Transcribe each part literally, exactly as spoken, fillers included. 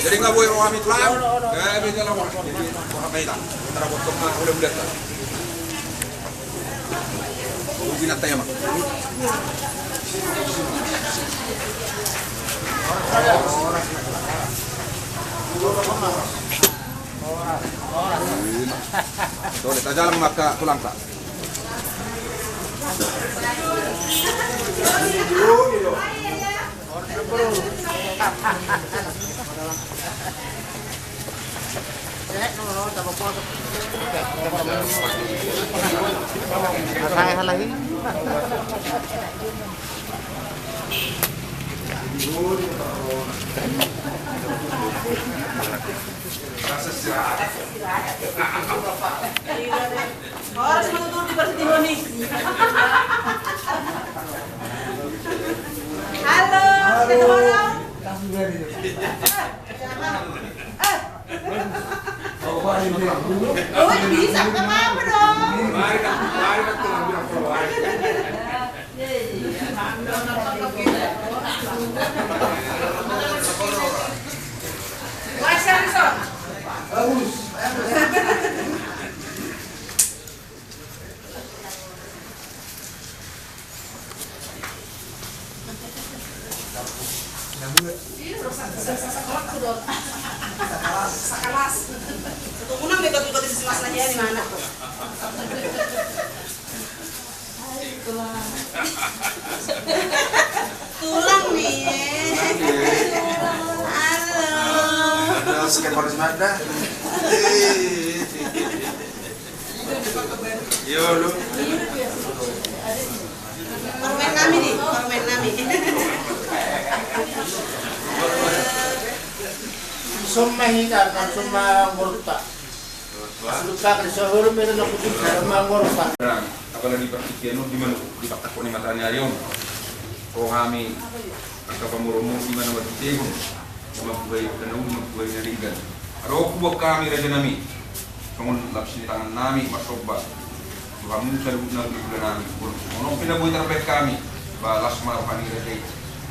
Jadi nunga boi roha hami tulang, gabe jala horas. Jadi roha hami tulang. Antara potong ma hulahulanta. Rugi nanta ia ma. Sole, tajalang ma angka tulangta. Horas ma tutu di parsidihon i. Halo, halo. Halo. Eh. Oh, bisa, nggak apa-apa dong. Sakalas. Satu menang dia bagi-bagi sekelas lagi ya, di mana? Hai, tulang. Tulang nih. Halo. Halo, sekian baru semangat dah. Iyo, lu. Parumaen nami nih, parumaen nami. Summa hita, kan summa ngorta. Asal ka kan sahur mena na kutu summa ngorta. Apalagi partingkian on di mana dipaktakon ni mata ni ari on. Roha hami angka pamoruonmu di mana marhitehon na mambuhai angka na uli, mambuhai na denggan. Adong huboan hami raja nami, songon lapis ni tangan nami marsomba tu hamu saluhutna hulahula nami. Songon on pe na boi tarbahen hami, ba las ma roha ni raja i.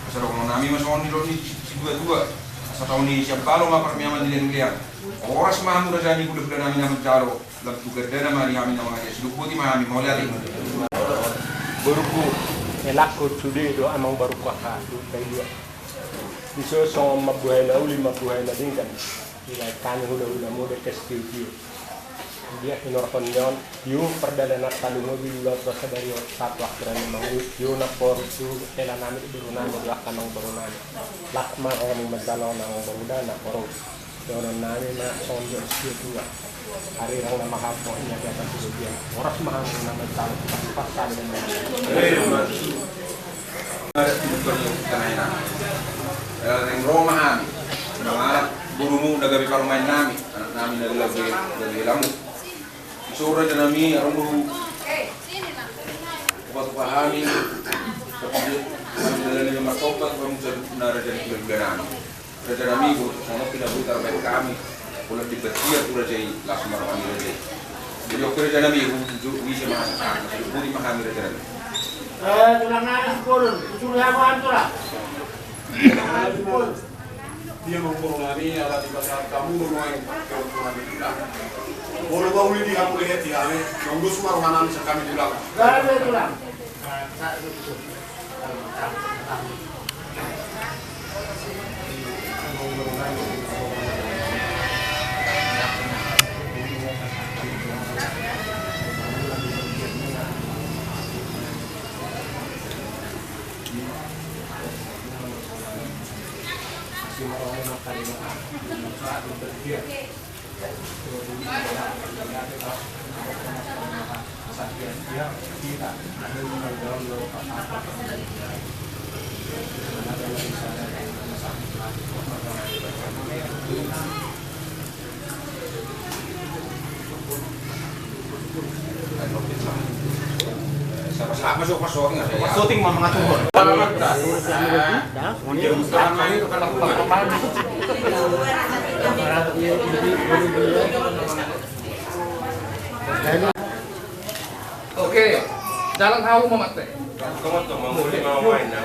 Asa dohonon nami ma songon nidok ni situatua, asa tao ni sian balo ma parmeaman ni leanglea. Horas ma hamu raja nami, hulahula nami na manjalo. Lam tu gandana ma di hami na mangadia, sidok boti ma hami, mauliate. Borungku, elangku sude do amang borungku, aha tu paidua. Dison songon mambuhai na uli, mambuhai na denggan. Dibahen hami hulahulamu dengke sitiotio. Dia hinorhon ni on, tio pardalanan talumobi ulang tu sadari on, satu akhirani mangui, tio namboru tu hela nami, boru nami, dua angka namboru nami. Las ma rohamu manjalo nang boru da na boru. Dohonon nami ma songon dia sitiotio. Arirang na maha pohi na di atas sude dia. Horas ma hamu na manjalo, pas-pas hami na manjalo. Adat timur Tengah Ina. Dalam ro ma hami. Mangalap borumu na gabe parumaen nami. Anak nami na gabe, gabe lamu. Iso raja nami, arung boru. Tupa-tupa hami. Tapi dia, dalam dia martobat, kamu jadi na raja ni hulahula nami. Raja nami, boru songon pina boru tarbahen hami. Bola di batia tu raja i, las ma roha ni raja i. Jadi oke raja nami, hu, hu, hu, ise ma, ah, masih budi ma hami raja nami. Eh, tulang anak bolon, usul ya, Bang, tulang. Dia mangkorong nami, ala di pasar kamu, lu main, kalau tulang nami. Boleh bau ini kamu lihat ya, eh. Nunggu semua rumah nami, sekami tulang. Gak ada tulang. Syuting ma mangaturhon. Oke, jalan hau ma mate. Kamu tuh mau lima main, nah.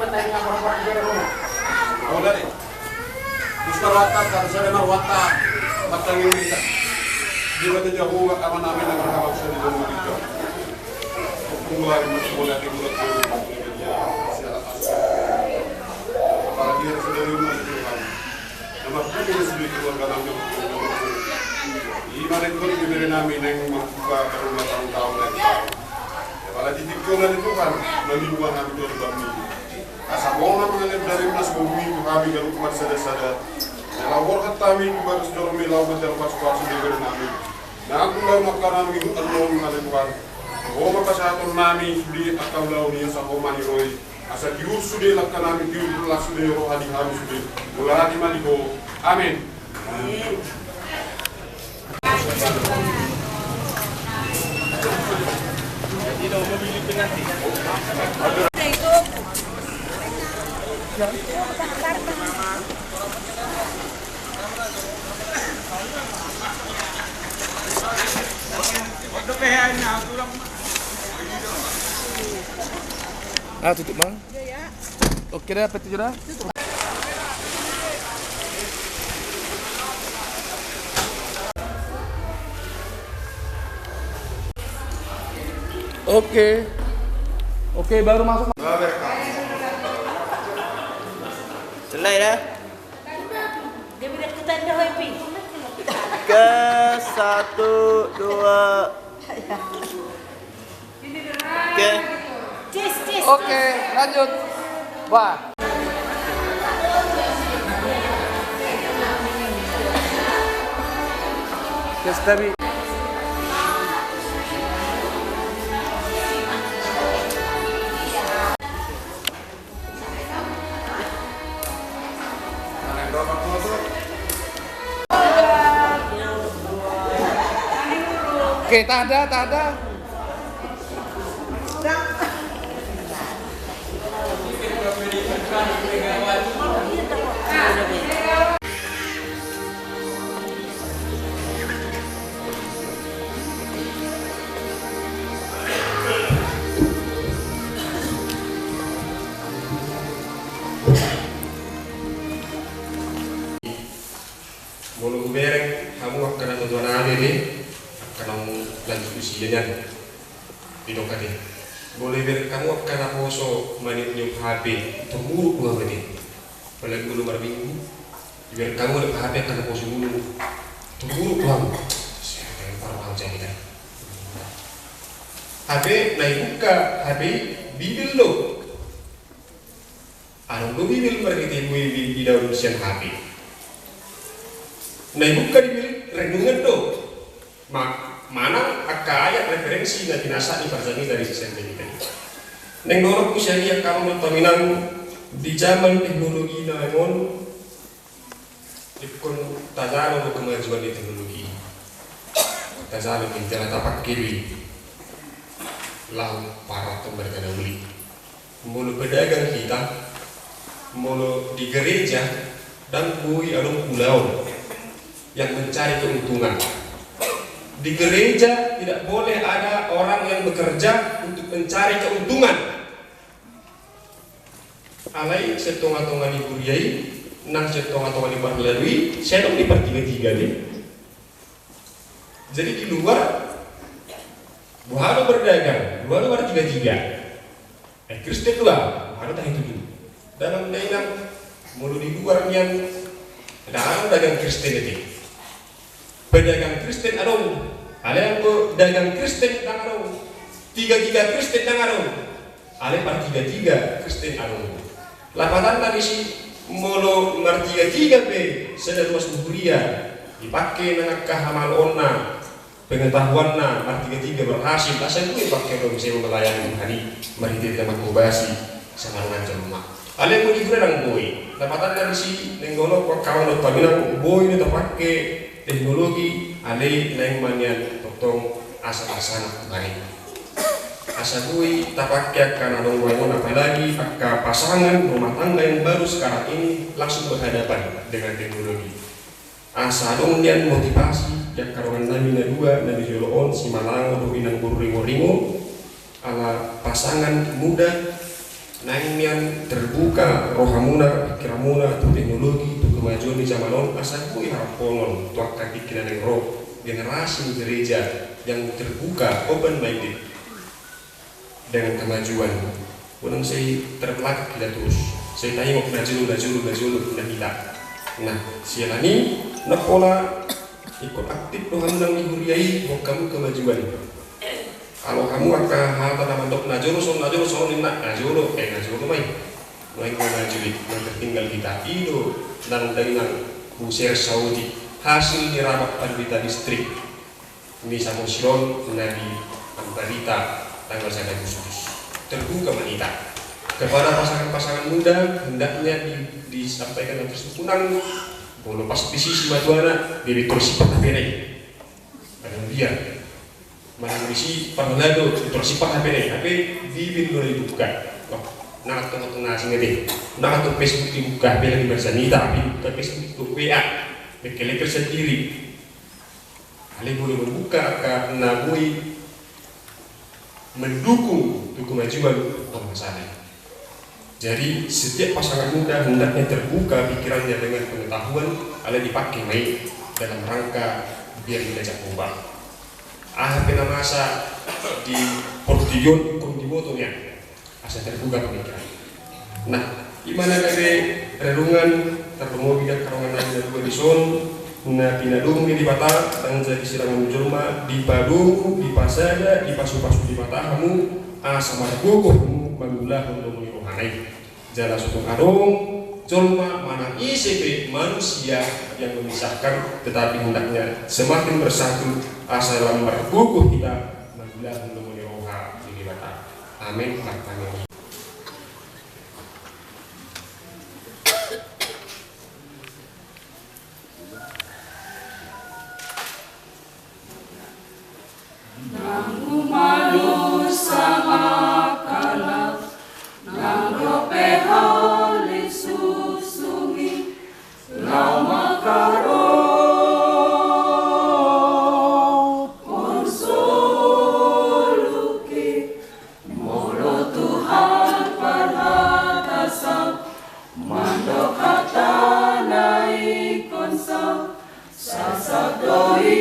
Tuhan, tadi ngapa-ngapa di dalam rumah. Tahu dari? Terus kalau watak, kalau saya dengar watak, watak yang minta. Dia kata Jahowa, aman-aman, aman-aman, saya di rumah itu. Apalagi yang sudah rumah itu, Tuhan. Nama pun yang sudah keluarga nami. Ima na ingkon dibere nami naeng mambuka rumah tahun-tahun naeng baru. Apalagi di tingki on, Tuhan, na minggu nami, Tuhan, bami. Asa bona mangalir dari nas bumi tu hami ganup marsada-sada. Na laho borhat hami tu bagas joromi laho manjalo pasu-pasu dibere nami. Na aku laho makan nami hutan laho mangalir, Tuhan. Ho ma pasahaton nami sude angka ulaon i, asa ho ma niroi. Asa tiur sude langka nami, tiur las sude roha di hami sude. Mauliate ma di Ho. Amen. Ah, tutup, Mang. Oke dah, apa itu dah? Oke. Oke, baru masuk. Selesai dah. Oke, satu, dua. Oke. Oke, lanjut. Wah. Oke, steady. Oke, tahan dah, tahan dah. Molo hubereng hamu angka natuatua nami be, angka naung lanjut usia nian. Didok ate. Molo ibereng hamu angka naposo maniop-niop H P, tor muruk do hamu ate. Apalagi molo marminggu, ibereng hamu maniop H P angka naposo mulu, tor muruk do hamu. Siapa yang parah hamu jadi kan? H P na ibuka, H P i Bibel do. Adong do Bibel marhite buei be idaon sian H P. Na ibuka Bibel renungan do. Ma-, manang angka ayat referensi na tinasak ni parjamita di sian Bibel. Naeng dohononku sian i angka amang dohot inang, di jaman teknologi na on, ingkon tajalo do kemajuan ni teknologi. Tajalo do jala tapake do i laho pasahathon barita na uli. Molo pedagang hita, molo di gereja, ndang boi adong ulaon yang mencari keuntungan. Di gereja tidak boleh ada orang yang bekerja untuk mencari keuntungan. Alai sian tonga-tonga ni huria i, Nang sian tonga-tonga ni parlalu i, sai adong di partiga-tiga be. Jadi di luar, boha do berdagang, boha do partiga-tiga. Eh, Kristen do, boha do tahe tutu. Dalam dainang, molo di luar nian, ndang adong dagang Kristen ate. Pedagang Kristen adong, alai anggo dagang Kristen ndang adong. Tiga-tiga Kristen ndang adong, alai partiga-tiga Kristen adong. Lapatanna disi, molo martiga-tiga pe sada ruas ni huria, dipake nang angka hamaloonna, pengetahuanna, martiga-tiga berhasil, asa boi dipake do muse melayani Tuhan i, marhite-hite na manghobasi saluhutna jolma. Alai molo di huria ndang boi. Lapatanna disi, naeng holong tu angka amang dohot inang, boi do tapake teknologi, alai naeng ma nian tongtong asa pasahat Tuhan i. Asa boi tapake angka na adong baenon, apalagi angka pasangan rumah tangga yang baru sekarang ini langsung berhadapan dengan teknologi. Asa adong nian motivasi di angka dongan nami na dua na di jolo on, si Malango dohot inang boru Ringo-ringo, ala pasangan muda, naeng nian terbuka rohamuna, pikiranmuna tu teknologi, tu kemajuan di zaman on, asa boi haramponon tu angka tingki na naeng ro, generasi ni gereja yang terbuka, open minded dengan kemajuan. Unang sai terbelakang hita terus. Sai taingot na jolo, na jolo, na jolo, na hita. Nah, siala ni, na pola ikut aktif do hamu nang di huria i, boan hamu kemajuan. Kalau hamu angka hata na mandok na jolo, songon na jolo, songon ninna, na jolo, eh, na jolo ma i. Naeng maju i, naeng tertinggal hita. I do, nang dainang, husear saotik, hasil ni rapat pandita distrik. Ni Samosir on na di Ambarita tanggal sada Agustus. Terbuka ma hita. Kepada pasangan-pasangan muda, hendaknya di, disampaikan hal tersebut. Unang, molo pas di sisi matuana, di pintor sipat H P na i. Ada dia. Manang disi parhalado, pintor sipat H P na i. H P di pintor dibuka. Wah, nang tong-tong asing ate. Nang tong Facebook dibuka, H P lagi bersanita, dibuka Facebook, W A. Lekke-lekke sendiri. Alai boi membuka angka na boi mendukung tu kemajuan bangsa i. Jadi, setiap pasangan muda hendaknya terbuka pikirannya dengan pengetahuan, alai dipake ma i dalam rangka biar diajak lomba. Aha pe na masa di portibi on, ingkon diboto nian. Asa terbuka pemikiran. Nah, i ma na gabe renungan, tarlumobi di angka dongan nami na dua dison, na pinadomu ni Debata, ndang jadi sirangan ni jolma, dipadomu, dipasada, dipasupasu Debata hamu, asa margogo hamu mangulahon lomo ni rohana i. Jala so tung adong jolma manang ise pe manusia yang memisahkan, tetapi hendaknya semakin bersatu, asa lam margogo hita mangulahon lomo ni roha ni Debata. Amen. Martangiang. Nang humalu sanga kalak, nang dope hali susungi, laho mangkarohon soluki. Molo Tuhan parhata saut, mandok hatana ingkon saut, sai saut do i,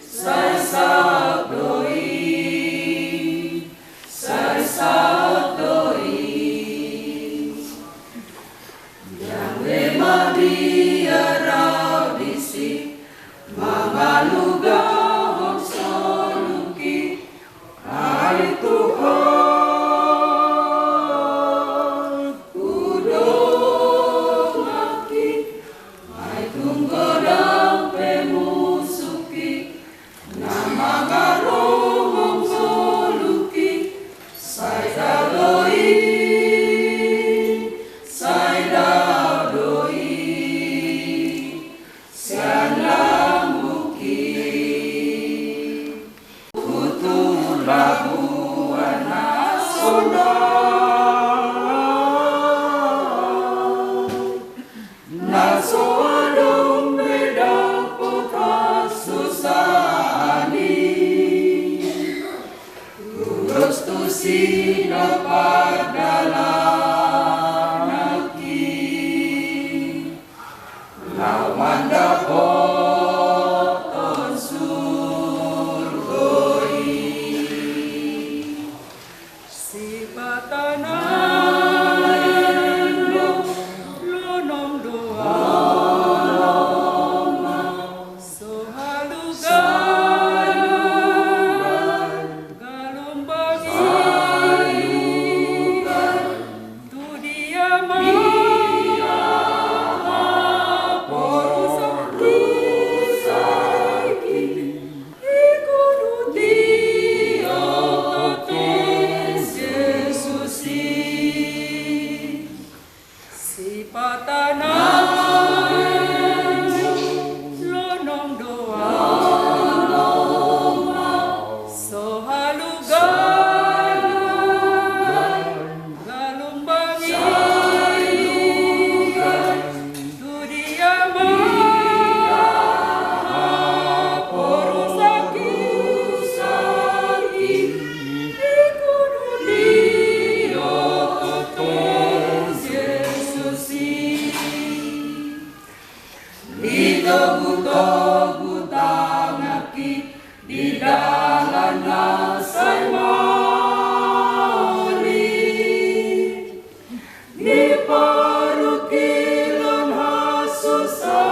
sai saut do i, sai saut do i. Ndang be mabiar au disi, mangalugahon soluki, ai Tuhan, hudongaki, ai tung godang pe musuki, na mangarohon soluki, sai dao do i, sai dao do i, sian lambungki. Tutu labuan na sonang, na so adong be dapot hasusaan i, tudos tusi do pardalananki. Tanaen do, lonong do ahu, so halugaon, galumbang i, tu dia ma haporusangki. Ingkon tu dia ma Jesus i. Sipata na lonong do ahu, so halugaon, galumbang i, tu dia ma haporusangki. Ingkon tu dia ma Jesus i. Ditogutogu tanganki di dalan na sai maol i, di parungkilon hasusaan,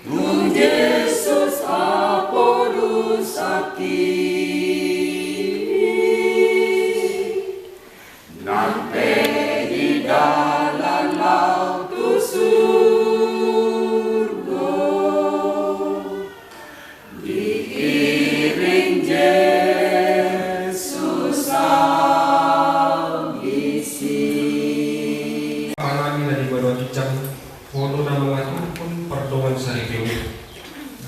tung Jesus haporusangki. Nang pe di dalan laho tu surgo, diiring Jesus ahu disi. Apala nami na di banua ginjang, Ho do na mangaturhon pardongansaripeon i.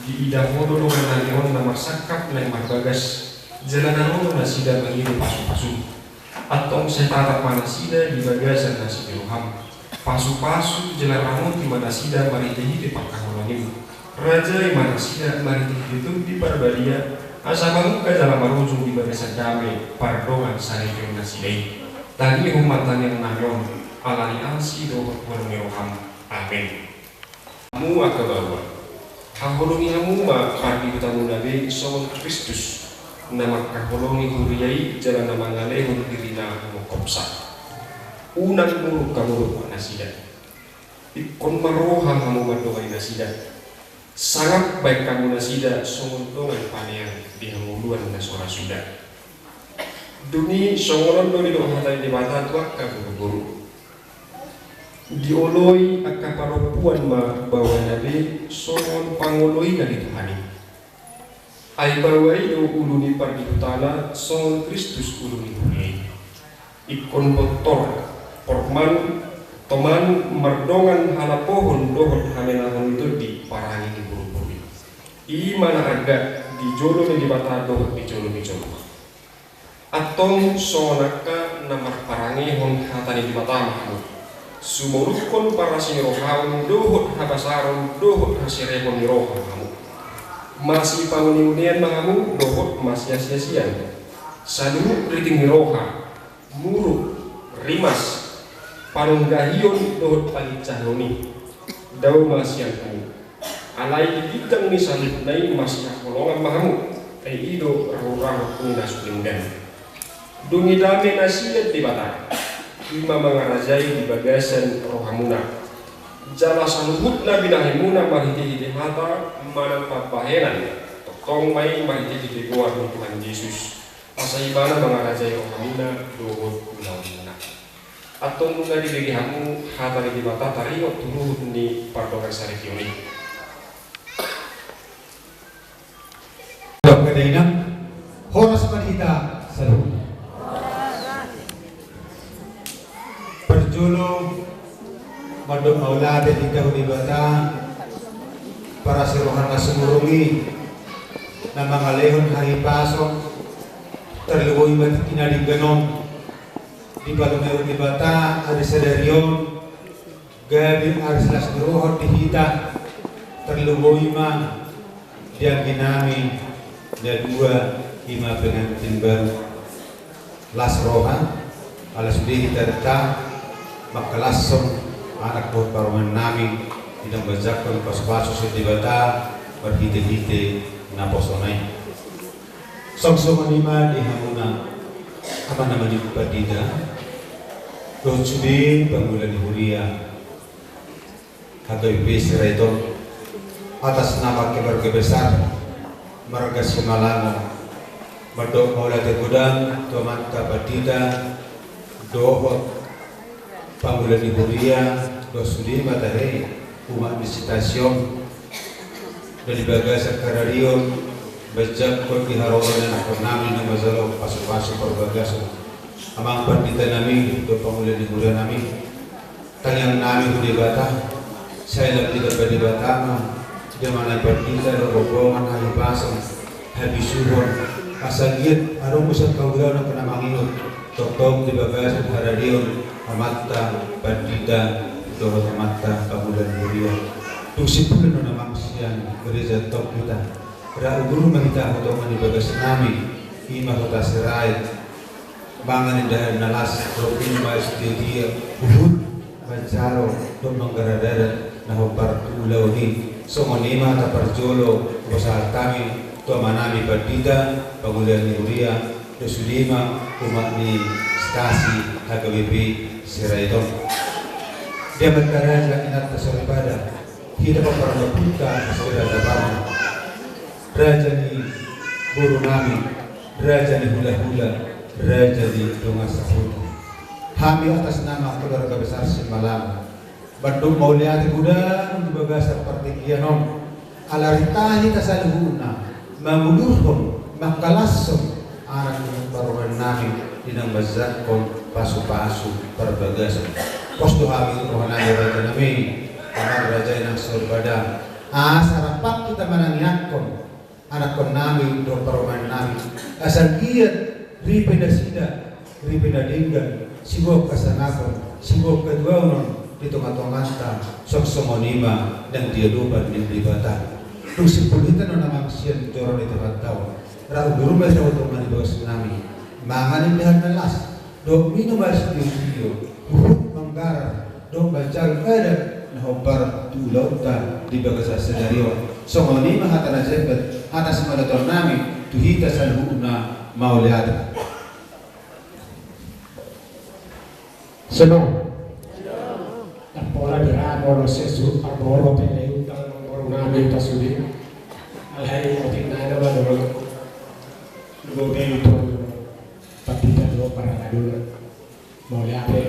Diida Ho do dongannami on na marsangkap naeng marbagas, jala na ro do nasida mangido pasupasu. Antong sai tatap ma nasida di bagasan na so di roham. Pasupasu jala ramoti ma nasida marhitehite pangkaholonganmu. Rajai ma nasida marhitehite Tondi Parbadia, asa mamungka jala marujung di bagasan dame pardongansaripeon nasida i. Tangihon ma tangiangnami on, ala ni asi dohot holong ni roham. Amen. Hamu angka baoa, haholongi hamu ma pardihutamuna be songon Kristus na mangkaholongi huria i jala na mangalehon dirina humongkopsa. Unang muruk hamu dohot nasida. Ingkon marroha hamu mandongani nasida. Sangap baen hamu nasida songon dongan panean di hangoluan na so ra suda. Dung i songon on do didok hata ni Debata tu angka boruboru. Dioloi angka parompuan ma baoana be songon pangoloina di Tuhan i. Ai baoa i do ulu ni pardihutana songon Kristus ulu ni huria i. Ingkon bontor, porman, toman mardongan halapohon dohot hamenahon ni tondi parange ni boruboru i. I ma na arga di jolo ni Debata dohot di jolo ni jolma. Antong songon angka na marparangehon hata ni Debata ma hamu. Sumolukhon parasi ni rohaon dohot habasaron dohot hasirepon ni roha ma hamu. Masipauneunean ma hamu dohot masiasiasian. Saluhut riting ni roha, muruk, rimas, panunggahion dohot panginsahon i, dao ma sian hamu. Alai di ginjang ni saluhutna i masihaholongan ma hamu, ai i do rahut-rahut ni na so denggan. Dung i dame na sian Debata, i ma mangarajai di bagasan rohamuna. Jala saluhut na binahemuna marhitehite hata manang pambahenan, tongtong ma i marhitehite goar ni Tuhan Jesus. Asa Ibana mangarajai rohamuna dohot ulaonmuna. Antong nunga dibege hamu hata ni Debata taringot tu ruhut ni pardongansaripeon i. Dok kada inang, horas ma di hita saluhut. Parjolo mandok mauliate di hita tu Debata, parasi roha na sumurung i, na mangalehon hahipason, tarlumobi ma tingki na denggan on, dipalumehon Debata ari sadari on, gabe ari las ni roha di hita, tarlumobi ma di angginami na dua, i ma pengantin baru. Las roha, ala sude hita renta mangkalashon anak dohot parumaennami, di na manjangkon pasupasu sian Debata marhitehite naposona i. Songon i ma di hamuna, amang na mangihut pandita, dohot sude pangula ni huria H K B P Sirait on, atas nama keluarga besar marga Simallangun, mandok mauliate godang tu amanta pandita dohot pangula ni huria, dohot sude ma tahe umat ni Sirait on, na di bagasan hararion manjangkon di haroro ni anakkonnami na manjalo pasupasu parbagason. Amang pandita nami dohot pangula ni huria nami, tangiang nami tu Debata, sai lam ditambai Debata ma di amanta pandita dohot rombongan hahipason, habisuhon, asa anggiat adong muse haulaon angka na mangihut, tongtong di bagasan hararion amanta pandita dohot amanta pangula ni huria. Dung simpul on amang sian gereja tong hita, ra udur ma hita hatongon di bagasnami, i ma Hota Sirait, mangan indahan na las, ro minum aek sitio-tio, huhut manjalo dohot manggarar adat na hombar tu ulaon i. Songon i ma hata parjolo hupasahat hami tu amanami pandita, pangula ni huria, dohot sude ma umat ni Stasi H K B P Sirait on. Di amanta raja, inanta soripada, hita ma parompunta Siraja Parna, raja ni borunami, raja ni hulahula, raja ni dongan sahuta. Hami atas nama keluarga besar Simallangun mandok mauliate godang di bagasan partingkian on, ala ritahi hita saluhutna mangudurhon, mangkalashon anak ni parboruonnami di na manjangkon pasupasu parbagason. Pos do hami rohanami, rajanami, amang raja, inang soripada, asa rap hita manangiangkon anakkonnami dohot parumaennami, asa anggiat ripe nasida, ripe na denggan, siboan hasangapon, siboan hatuaon di tongatonganta, songon i ma nang di adopan ni Debata. Dung simpul hita on amang sian joro ni Tuhanta on, ra udur ma hita hatongon di bagasnami, mangan indahan na las, dohot minum aek sitio-tio, huhut manggarar dohot manjalo adat na hombar tu ulaonta di bagasan sadari on. Songon i ma hata na jempek, hata simanotonnami tu hita saluhutna, mauliate. Shalom. Tapola bira molo sesu parboru pe na iundang borunami, hita sude. Alai otik nai nama dolo. Lugo be itu. Tapi kita dua para kaduna. Mauliate.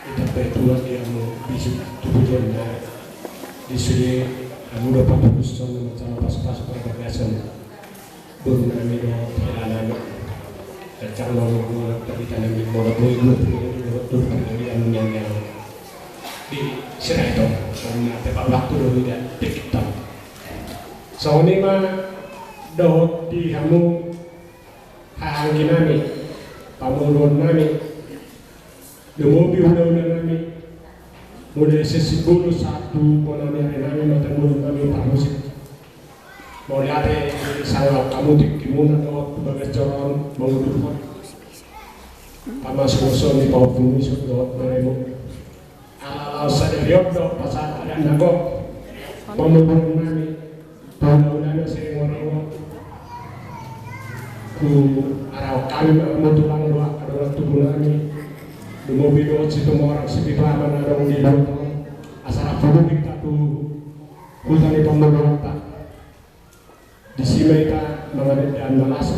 Hita pe tulang yang mau bisuk tubuh dia. Di sude hamu do papupuson na manjalo pasupasu parbagason. Borunami dohot helanami. Kacang lomong molo tadi tanami molo boi dua puluh dua puluh yang yang di Sirait on. Karena tepat waktu dulu dan dekat. Songon i ma dohot di hamu hahaangginami, pamoruonnami, lumobi hulahula nami, mulai sian Simbolon sahat tu bona ni ari nami, mata mulut nami, parmusik. Mauliate, sangap hamu tingkimuna dohot tu bagas joro on, mangudurhon pamasu-masuon ni pahompu ni son dohot maremu. Ala laos sadari on do pasahat adat na gok pamoruon nami, tu hulahula na siringoringo. Huarahon hami ma hamu tulang dohot angka dongan tubu nami, lumobi dohot Situmorang Sipitu Ama na adong di luat on, asa rap huhut hita tu huta ni pamoruonta. Disi ma hita mangan indahan na las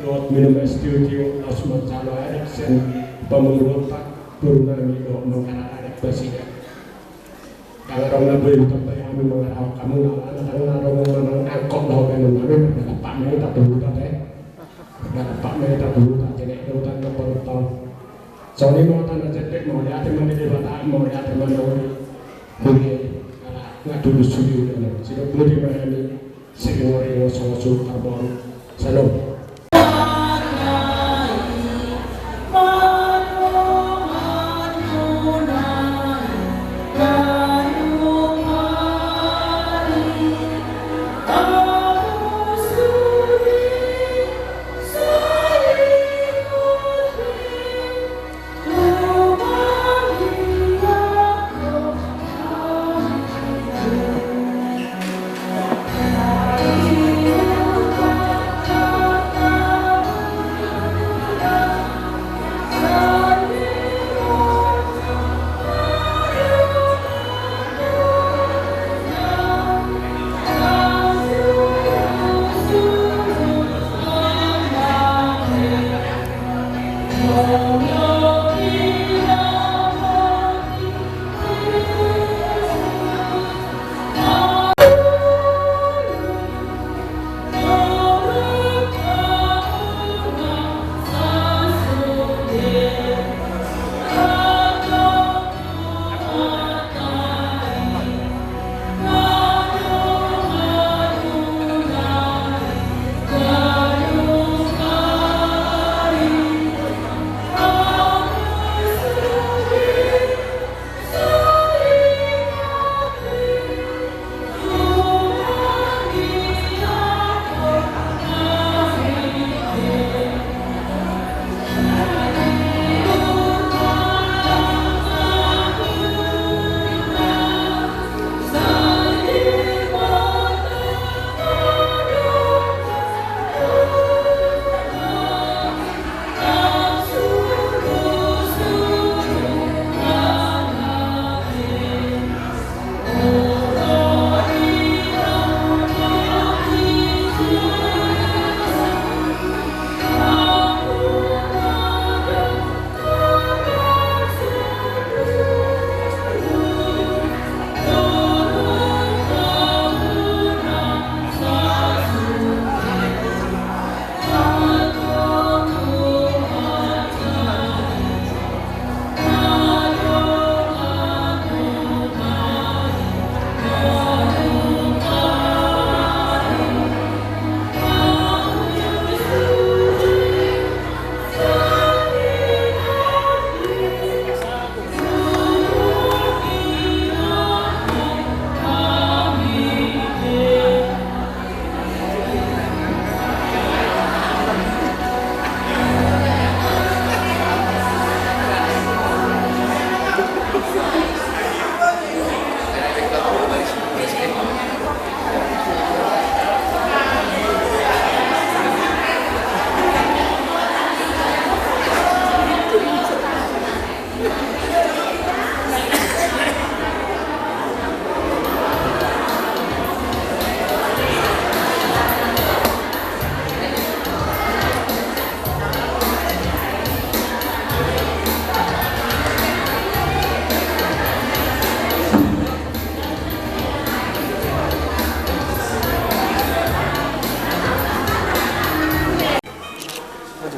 dohot minum aek sitio-tio, laos manjalo adat sian pamoruonta, borunami, dohot manggarar adat basida. Ndang adong na boi hutambai hami mangarahon hamu, alana ndang adong manang angkot dohot baenon nami, mardalap ma hita tu huta, te. Mardalap ma hita tu huta, jadi do huta na parutang. Songon i ma hata na jempek, mauliate ma di Debata, mauliate ma di huria, ala nga tulus sude ulaon. Sidok boti ma hami siringoringo songon suhut parboru. Shalom.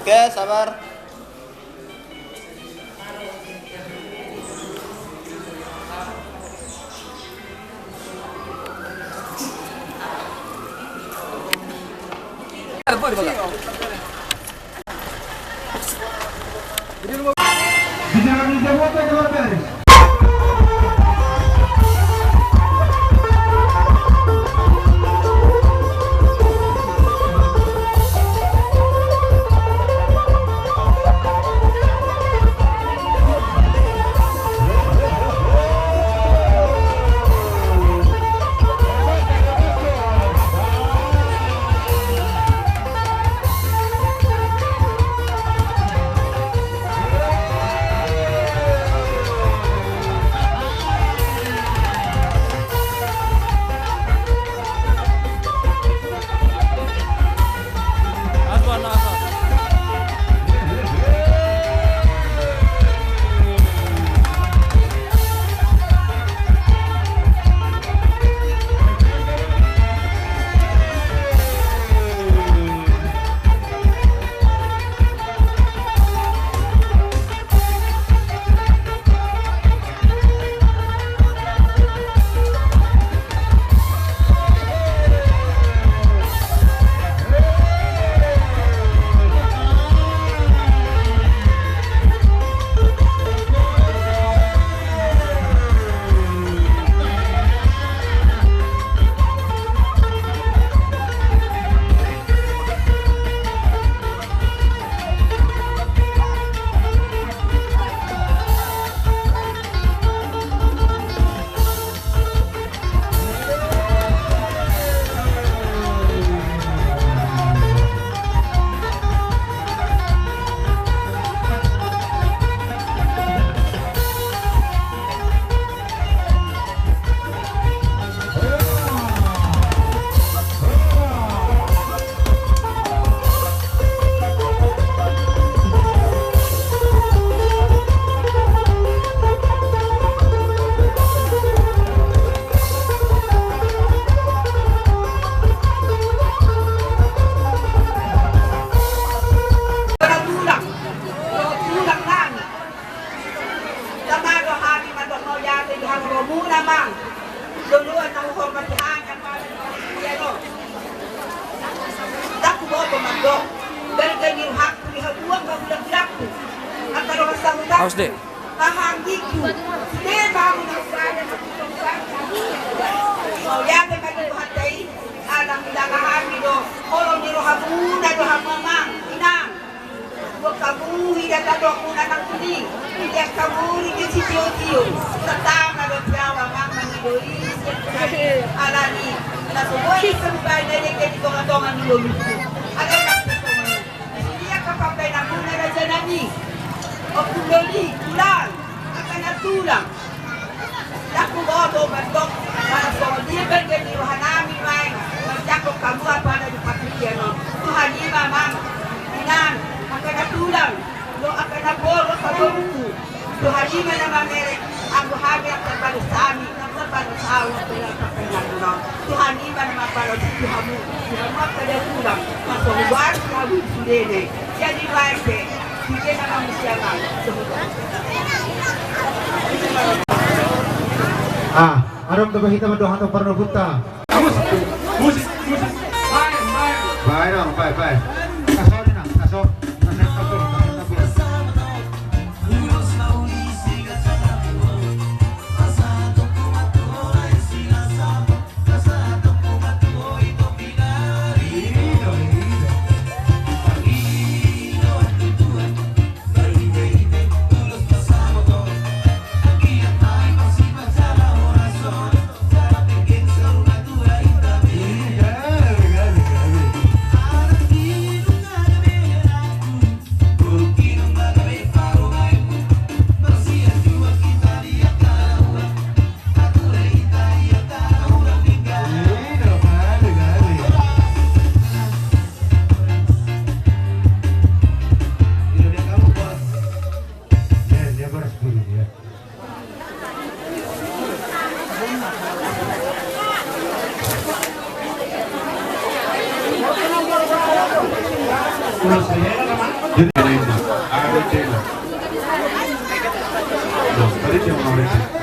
Oke, sabar. Tama do hami mandok mauliate di haroromuna, Amang. Joloan na huhormati hami, Amang. Ndang huboto mandok. Berenggang ni rohangku di habuang pangulahulahku. Angka dongan sahuta. Aos, Dek. Pahanggingku. Sude ma hamu na hurada na hutong bangku. Mauliate ma di Tuhanta i. Ala ndang hami do. Holong ni rohamuna do hamu, Amang. Inang. Buat hamu i da tadok muna nang kuni, i da hamu i da sitio-tio. Satama do tiawa mama ni doi. Alani na so boi sarubai na dengke di tonga-tonga ni ngolungku. Ada tak di sini angka pambaenanmuna raja nami. Ompung doli, tulang, angka na tulang. Ndang huboto mandok, manang songon dia berenggang ni rohanami nuaeng manjangkon hamu apa na di partingkian on. Tuhan i ma, Amang, Inang, angka na tulang dohot angka na boru, angka boruku. Tuhan i ma na mamereng, anggo hami ndang tarbalos hami, ndang tarbalos ahu, ndang tarbalos ahu. Tuhan i ma na mambalos tu hamu, tu hamu angka na tulang, manang songon boru hamu sudena. Jadi nuaeng pe. Ah, adong do hita mandok hata parnobunta. Musik, musik, musik. Baen, baen. Baen, baen, baen. Aso, Nang, aso. Aso, aso, aso. Jadi, lainnya, arete na. Nah, arete na, arete.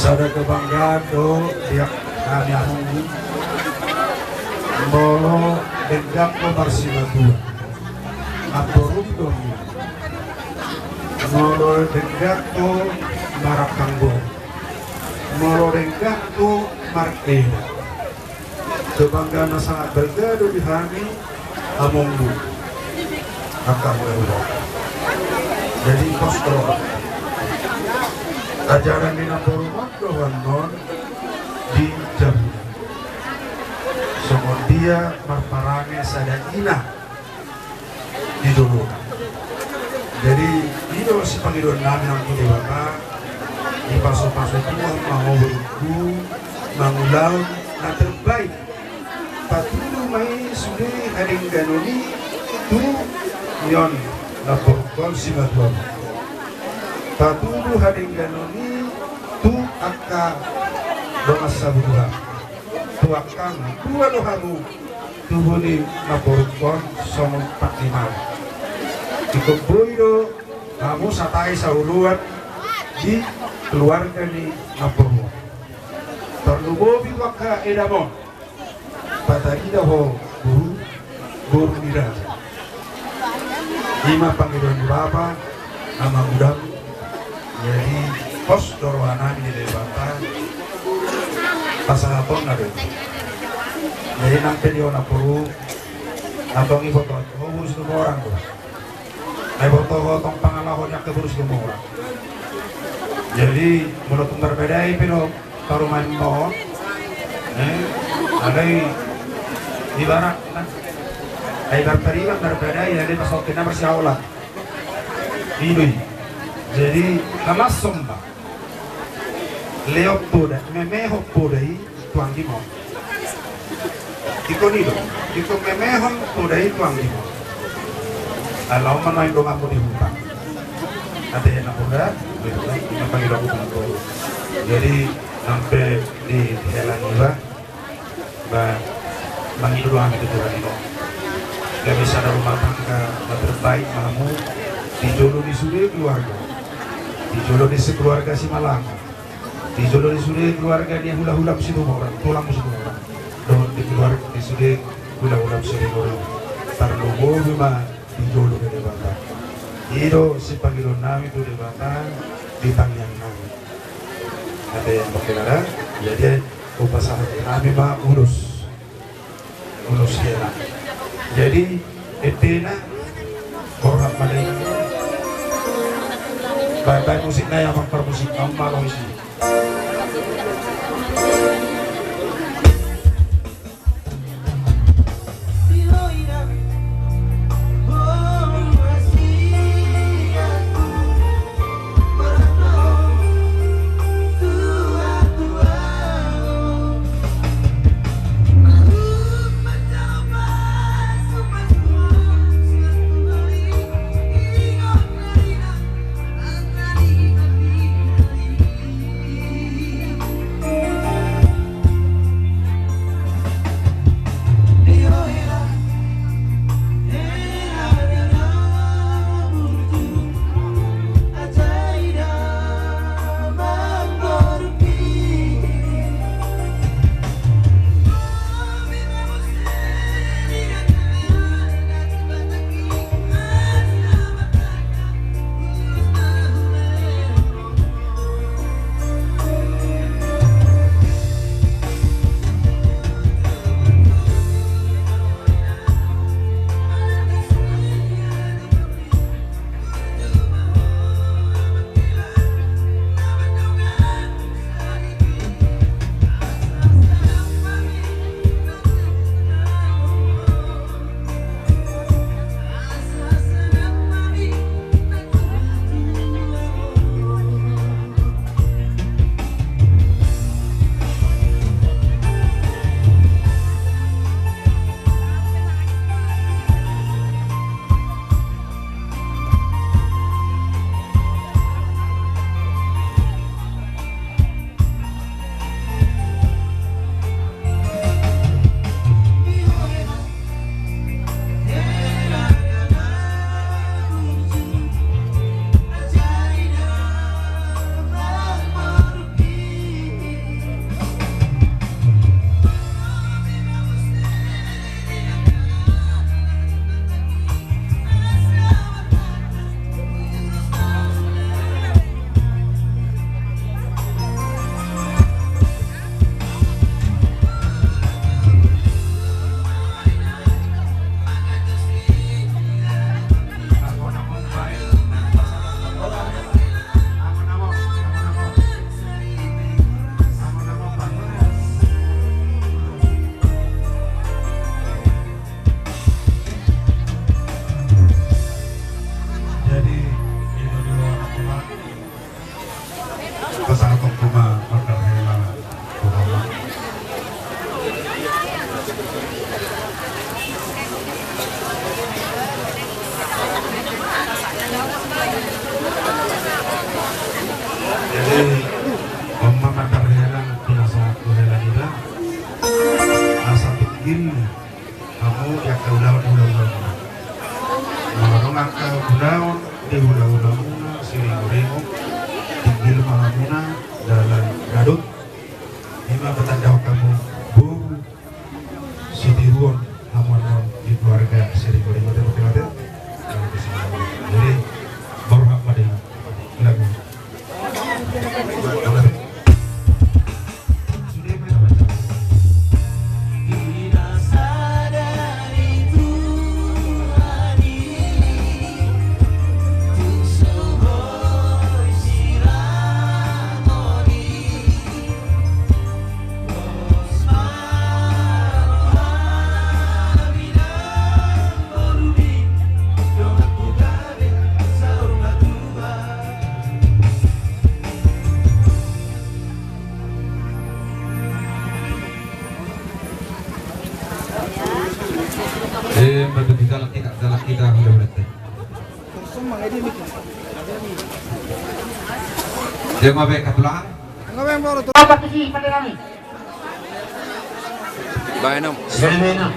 Sada kebanggaan do di hami among i. Molo denggan ho marsimatua, namborum do i. Molo denggan ho marangkang boru, molo denggan ho mareda. Kebanggaan na sangat berharga do di hami amongmu. Angka among. Jadi pos do ajaran ni namborum on do annon di jabuna. Songon dia marparange sada ina di jolona. Jadi i do sipangidoan nami nang tu Debata, dipasupasu Tuhan ma ho borungku mangulahon na terbaik. Patudu ma i sude hadengganon i tu nion namborungkon simatuam. Patudu hadengganon i tu angka dongan sabutuham. Tu angkang tua do hamu, tubu ni namborungkon songon panglima. Ingkon boi do hamu satai saoloan di keluarga ni namborum on. Tarlumobi tu angka edam on, patarida ho boru, boru ni raja. I ma pangidoan ni bapa, amang udang. Jadi pos do roha nami di Debata. Pasangapon na do. Jadi nang pe di ona boru, abang iboto ho boru Situmorang do. Ai boto ho tong pangalaho ni angka boru Situmorang. Jadi molo tung marbadai pe do parumaen on, eh, alai ibarat na ai barpariban marbadai alai pasaotinna marsiaolan. I do i. Jadi halashon ma, lehon poda, memehon poda i tu anggim on. Ingkon i do, ingkon memehon poda i tu anggim on. Ala on ma nuaeng donganmu di huta. Ate na poda, i ma pangidoanku tu ho. Jadi nang pe di hela niba, ba, mangido do hami tu Tuhan i do. Gabe sada rumah tangga na terbaik ma hamu di jolo ni sude keluarga. Di jolo ni sekeluarga Simalanga. Di jolo ni sude keluarga ni hulahulam Situmorang, tulangmu Situmorang. Dohot di keluarga ni sude hulahulam Situmorang. Tarlumobi ma di jolo ni Debata. I do sipangidoan nami tu Debata di tangiang nami. Ate amang hela da, jadi hupasahat hami ma ulos. Ulos hela. Jadi endena, borhat ma da i. Baen, baen musikna i, amang parmusik, amang ma ro isi. Hamu di angka ulaon, ulaonmuna. Molo adong angka ulaon di ulaonmuna, siringoringo, tinggil ma hamuna dalan gadut. I ma patandahon hamu boru sitiruon hamu annon di keluarga siringoringo. Terima kasih. Jadi, baru hak pada ini. Lagu. Eh, bantu kita lah, kita, jalan kita, udah, udah. Dia mau baik, Abdullah. Apa tuh sih, pada kami? Baenam. Baenam.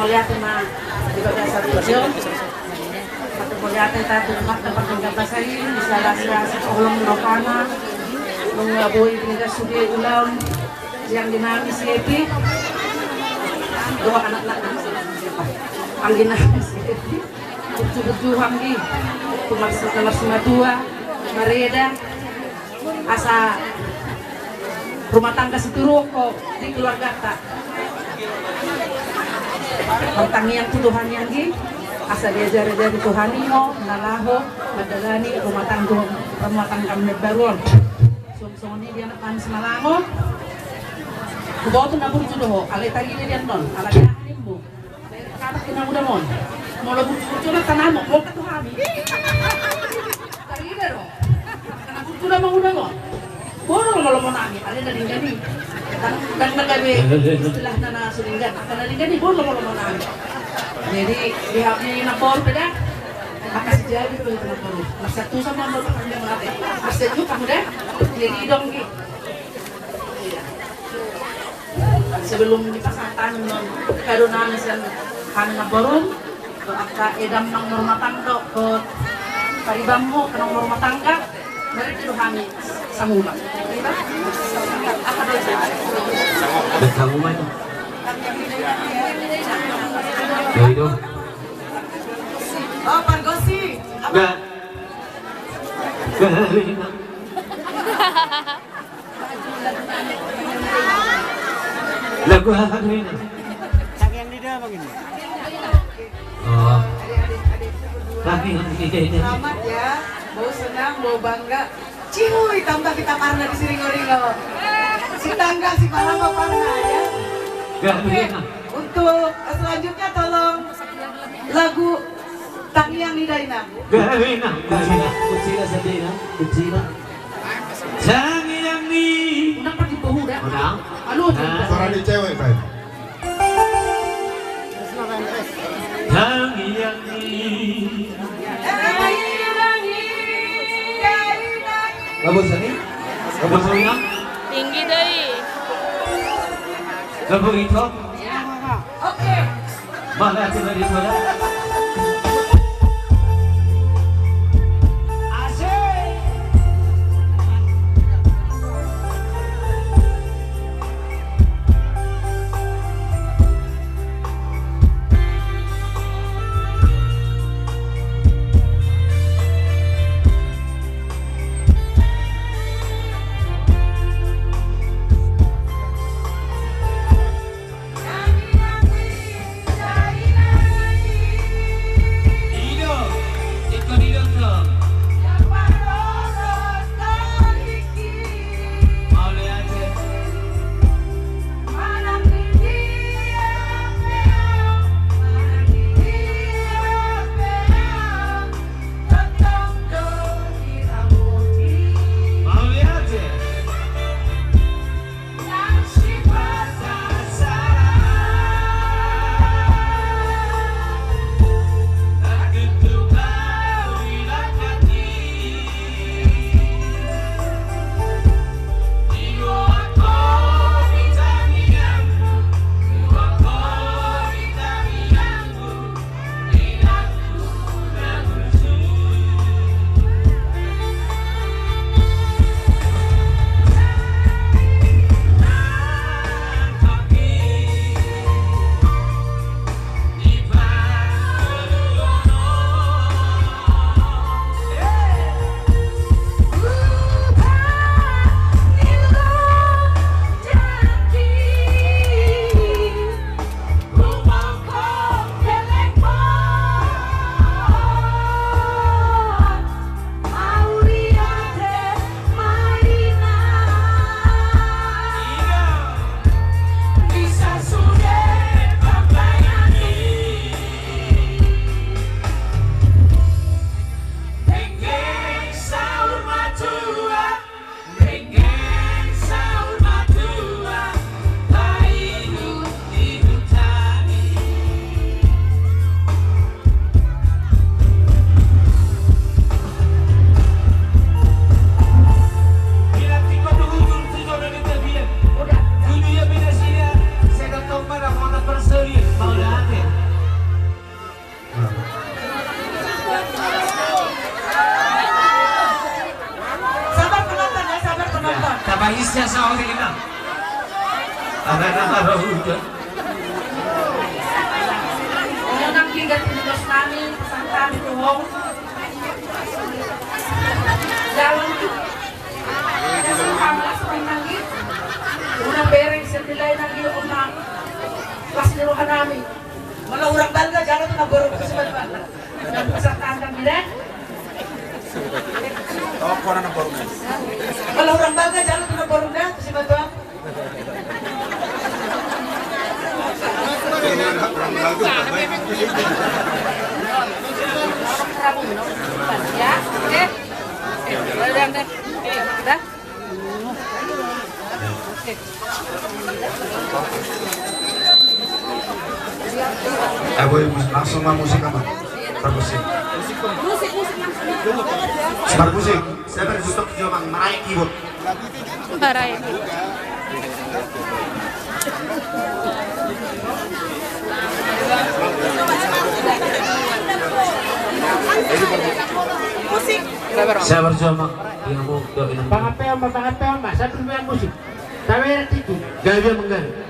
Mauliate ma di bagasan video. Mauliate ma tu Tuhanta pardenggan basa i, di sala silas holong ni rohana, nunga boi di bagasan video ulang. Anggi nami si Epi. Dua anak nami. Anggi nami si Epi. Burju-burju anggi. Tu marsi-, na marsimatua. Mareda. Asa rumah tangga situruon ho di keluargata. Martangiang tu Tuhan i anggi. Asa diajari-ajari Tuhan i ho na laho mandalani rumah tangga, rumah tangga na baru on. Songon i di anak nami Simalango. Huboto na burju do ho, alai tarida di annon, alai aha nimmu. Kata kena uda mon. Molo burju-burju na tanamo, molo kata hami. Tarida do. Kena burju na mangudang on. Boru lomo-lomo nami, alai na denggan i. Ndang, ndang na gabe istilahna na so denggan. Angka na denggan i, boru lomo-lomo nami. Jadi, di hami na boru pe da. Angka si jadi pe na boru. Masa tu sama boru kan dia mate. Masa tu kamu da. Jadi dong ki. Sebelum dipasahat on kado nami sian hami na boru, tu angka edam nang marumah tangga, tu paribanmu, nang marumah tangga, marende do hami sanguma. Sanguma itu. Ya itu. Oh, pargosi. Apa? Lagu aha do ini? Tangiang ni Ida ma ini. Oh. Tangiang ni Ida. Selamat ya, bau senang, bau bangga. Cihuy, tambah kita karena di Siringoringo. Si tangga, si palama parna ya. Oke, untuk selanjutnya tolong lagu Tangiang ni Ida. Gabe inang, gabe inang. Kuncina sedih inang, kuncina. Tangiang ni. Unang pakai pemuda. Unang. Anu, suara ni cewek, Bang. Tangiang ni. Lagu sini. Lagu sini. Tinggi deh. Lagu itu. Oke. Mana sih dari mana? Isya sauri na. Ada na ada hujan. Nang diganti bos nami, pesan kami tu ho. Jalan tu. Unang bereng sian nilai nang di oma. Pas ni roha nami. Molo hurang balga jalo tu na borok tu si Batu Batu. Nang pasar tandang di deh. Oh, kona na borok. Molo hurang balga jalo tu na borok deh tu si Batu Batu. Ya, oke. Oke, udah deh. Oke, udah. Eh, boy, mus-, langsung ma musik apa? Permusik. Musik, musik, musik. Musik. Saya berjutok cuma meraih keyboard. Meraih. Musik. Saya berjuang, Mak. Dia mau doain. Pangapean, Mak, pangapean, Mak. Saya berjuang musik. Tapi ada tiki. Gak dia mengganggu.